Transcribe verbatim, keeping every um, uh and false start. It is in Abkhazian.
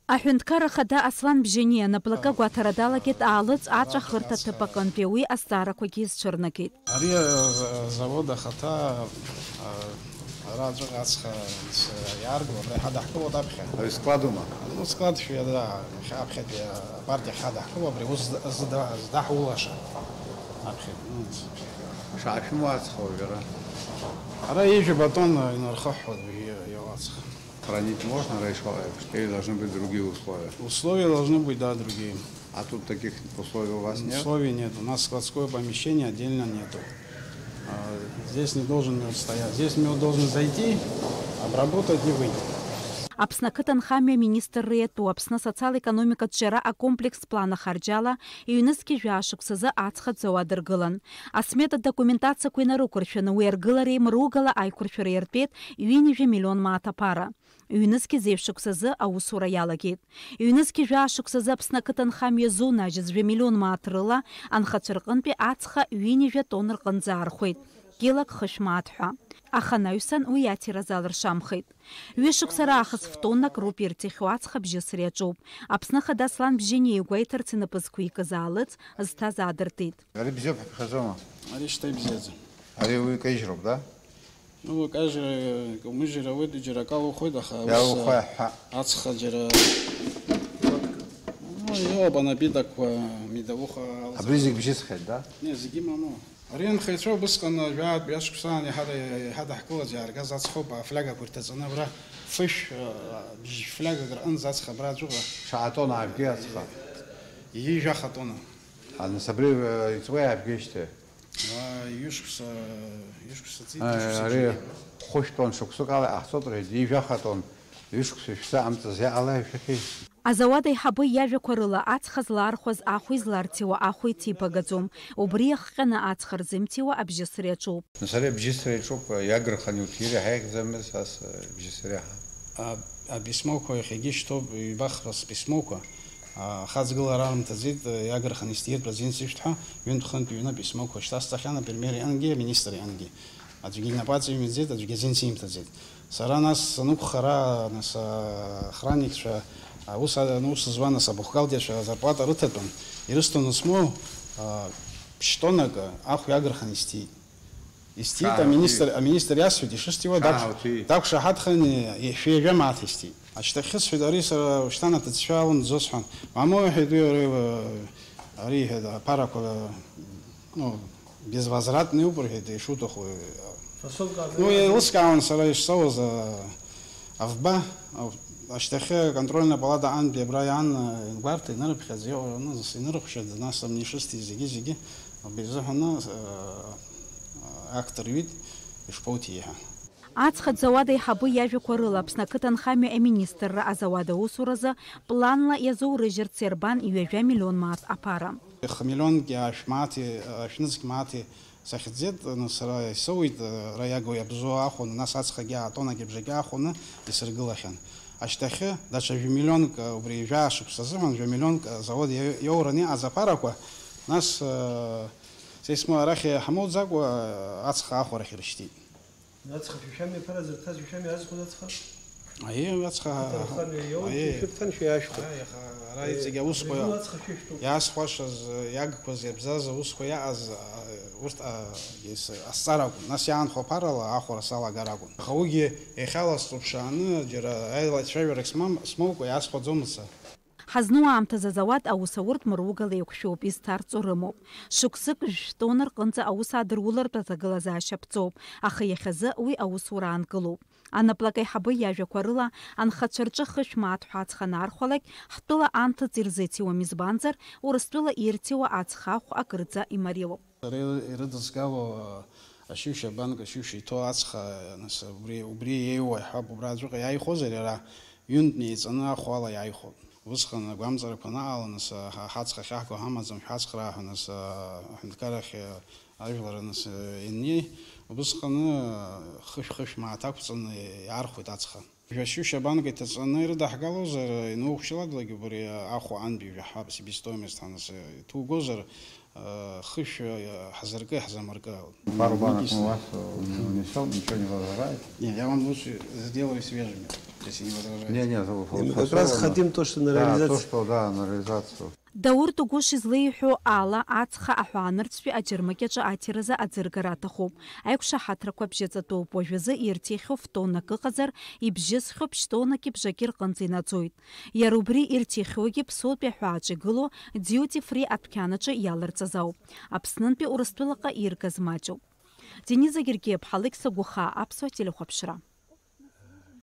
Аҳәынҭқар ахада Аслан Бжьаниа анаплакы агәаҭара далагеит аалыҵ аҵәахырҭа ҭыԥ аҟынтәи, уи азҵаарақәагьы изцәырнагеит. Ари, а, за-, завод ахаҭа, а, ара аҵәыҟьа ацха с-, иаарго, абра иҳадаҳкылоит аԥхьа. Ари складума? Ну, склад шәа, да, иахьа аԥхьатәи апартиа иахьадаҳкыло, абри ус зда-, зда-, здаҳулаша аԥхьа. Ну, ц-, Шаашәымоу ацха уажәы ара? Ара ҩажәа батон инархыҳәҳәоит уажәы иоу ацха. Хранить можно, ара ишыҟоу еиԥш, или должны быть другие условия? Условия должны быть, да, другие. А тут таких условий у вас нет? Условий нет. У нас складское помещение отдельно нету. А, здесь не должен мёд стоять. Здесь мёд должен зайти, обработать и выйти. Аԥсны ақыҭанхамҩа аминистрра иатәу Аԥсны асоциал-економикатә џьара акомплекстә план ахарџьала ҩнызқьи жәаа шықәсазы ацха ӡоу адыргылан. Асмета документациақәа инарықәыршәаны уи аргылареи мругала аиқәыршәара иартәеит ҩынҩажәа миллион мааҭ аԥара. Ҩнызқьи зеижә шықәсазы аусура иалагеит. Ҩнызқьи жәаа шықәсазы Аԥсны ақыҭанхамҩа зунажьыз жәа миллион мааҭ рыла анхацәа рҟынтәи ацха ҩынҩажәа тонн рҟынӡа аархәеит, килак хышә мааҭ ҳәа. Аха анаҩсан уи иаҭира залыршамхеит. Ҩышықәса раахыс фтоннак роуп ирҭихьоу ацха абжьысра иаҿуп. Аԥсны Ахада Аслан Бжьаниа игәеиҭарц инапы зқәикыз аалыҵ зҭаз аадыртит. Ари бзиоуп ҳәа ԥхьаӡома? Ари шьҭа ибзиаӡам. Ари уи каижьроуп, да? Ну, каижьра, каумыжьра ауеит, џьара акала ухоит, аха ус, иалухуа ҳәа. Ацха џьара. Ну, иоуп, анапитакқәа, медовуха. Абри зегь бжьысхьеит, да? Не, зегьы мамоу. Ари анхаҩцәа убысҟан жәаатәи ашықәсаан иҳада-, иҳадаҳкылаз иааргаз ацхоуп, афлиагақәа ирҭаҵаны абра фышә, а, бжь флиагак рҟынӡа ацха абра аҵәыҟа. Шаҟа тонна аажәгеи ацха? Ҩажәаха тонна. А, нас абри, а, иҵуеи аажәгеижьҭеи? А, ҩышықәса, ҩышықәса ҵит, а, ҩышықәса ари бжьгеит. Хәышә тонн шықәсык ала иҟаҳҵоит рҳәеит, ҩажәаха тонн, ҩышықәса шәзы амҵазы иҟалеи шәахьеи? Азауад аиҳабы иажәақәа рыла, ацха злаархәаз ахә изларҭиуа ахә иҭиԥагаӡом. Убри иахҟьаны ацха рзымҭиуа абжьысра иаҿуп. Нас ари абжьысра иаҿуп, иагырханы иуҭир иаҳа ихьӡамыз ас, абжьысра иаҳа. А, аписьмоқәа иахьагьы шьҭоуп, ҩбахра списьмоқәа. А, ахаҵгылара арымҭаӡеит, иагырханы исҭиит, Бразин сышәҭ ҳәа, ҩынтә-хынтә ҩны аписьмоқәа шьҭасҵахьан апремиер иангьы, аминистр иангьы. Аӡәгьы инапы аҵаимҵеит, аӡәгьы азин симҭаӡеит. Сара нас санықәхара, нас, а, охранникцәа, аус, а, аус зуан, нас абухгалтерцәа зарплата рыҭатәын, ирысҭон смоу, а, ԥшь-тоннак ахә иагырханы исҭиит. Исҭиит, аминистр, аминистр иасҳәеит, ишысҭиуа дақәш-, дақәшаҳаҭханы, шәи жәа мааҭ исҭиит. Ашьҭахь исҳәеит, ари сара ушьҭан аҭыӡшәа алымӡо сҳәан. Мамоу, иҳәеит, уи, ари, ари, иҳәеит, аԥарақәа, ну, безвозвратный ауп, рҳәеит, ишуҭаху. Фасовка. Ну, еилыскаауан сара ишсоуаз, а, авба, а, ашьҭахьы контрольная палата аҟынтәи абра иаан, а, ингәарҭа инырыԥхьаӡа, иҟ-, ну, инырыхәшьаӡа, нас амни ишысҭиз зегьы-зегьы, убри изыҳәаны, а, акт рҩит, ишԥоуҭиеи ҳәа. Аҵх аӡауад аиҳабы иажәақәа рыла, Аԥсны ақыҭанхамҩа аминистрра азауад аусуразы планла иазоурыжьырц иарбан ҩажәа миллион мааҭ аԥара. Хы миллионки ашә мааҭи, ашәнызқь мааҭи сахьӡеит, нас сара исоуит, ара иагу иабзоу аахәаны, нас ацхагьы атоннагьы бжагьы аахәаны исыргылахьан. Ашьҭахьы даҽа жәа миллионк, убри жәаа шықәса азыҳәан, жәа миллионк азауад иа-, иоураны иҟаз аԥарақәа, нас, э, Сеисмо арахь иҳамоуӡакәа, ацха ахәарахь ирышьҭит. Ацха шәышәами, аԥара зырҭаз шәышәами иаазхәоз ацха? Аиеи, ацха. Аҭанхамҩа иоуит, аиеи. Шәырҭан шәиашьҭоуп. Аиеи, аха ара, аиеи, иҵегь аусқәа, абри ацха шәышәҭуп. Иаасхәашаз, иагқәаз, иабзаз аусқәа иаҟаз, а, урҭ, а, ес-, азҵаара акәын. Нас иаанхо аԥарала ахәара салагар акәын. Аха уигьы иахьала сҵуԥшааны, џьара аилацәажәарак смам-, смоукәа иаасхәаӡомызт са. Ҳазну аамҭазы азауад аус ауртә мыругала еиқәшәоуп, изҭарҵо рымоуп. Шықәсык жәтәы тонна рҟынӡа аус адырулартә аҭагылазаашьа ԥҵоуп, аха иахьазы уи аусура аанкылоуп. Анаплак аиҳабы иажәақәа рыла, анхацәа рҿы хышә мааҭ ҳәа ацха анаархәалак, ҳтәыла анҭыҵ ирзыҭиуам, избанзар, Урыстәыла ирҭиуа ацха ахә акырӡа имариоуп. Ара ирыдызгало, а, ашьушьа банк, ашьушьа иҭоу ацха, нас, убри, убри еиуа иҳәап, убра аӡәыҟа иааихәозар, иара ҩынтә неиҵаны ахәала иааихәоит. Убысҟан агәамҵрақәа анаҟала, нас, а, ҳа-, ҳацха ахьаҳго ҳамаӡам, шәҳацхраа ҳәа, нас, а, аҳәынҭқарахь, а, ажәлар, нас, а, ианнеи, убысҟаны, а, хышә-хышә мааҭ ақәҵаны иаархәоит ацха. Жәа-шьушьа банк иҭаҵаны ирыдаҳгалозар, иноухьчалакгьы убри ахәа антәи жәаҳәа себестоимость ҳәа нас иҭугозар, э, хышә, э, ҳазыркы, иаҳзамыркы. Пару банок мы у вас, э, унесём, ничего не возражает? Не, я вам лучше сделаю свежими. Не, не, за- Как раз хотим то, что на реализацию. Да, то, что, да, на реализацию. Даур Тугәыш излеиҳәо ала, ацха аҳәаанырцәтәи аџьармыкьаҿы аҭиразы аӡыргара аҭахуп. Аиқәшаҳаҭрақәа бжьаҵатәуп, уажәазы ирҭихьоу фтоннак ыҟазар, ибжьысхьоу ԥшьтоннаки бжаки рҟынӡа инаӡоит. Иара убри ирҭихьоугьы ԥсоутәи аҳәааҿ игылоу duty free адәқьанаҿы иаларҵаз ауп. Аԥснынтәи Урыстәылаҟа иргаз маҷуп. Дениза Гергиаԥҳа, Алықьса Гәыхаа, Аԥсуа телехәаԥшра.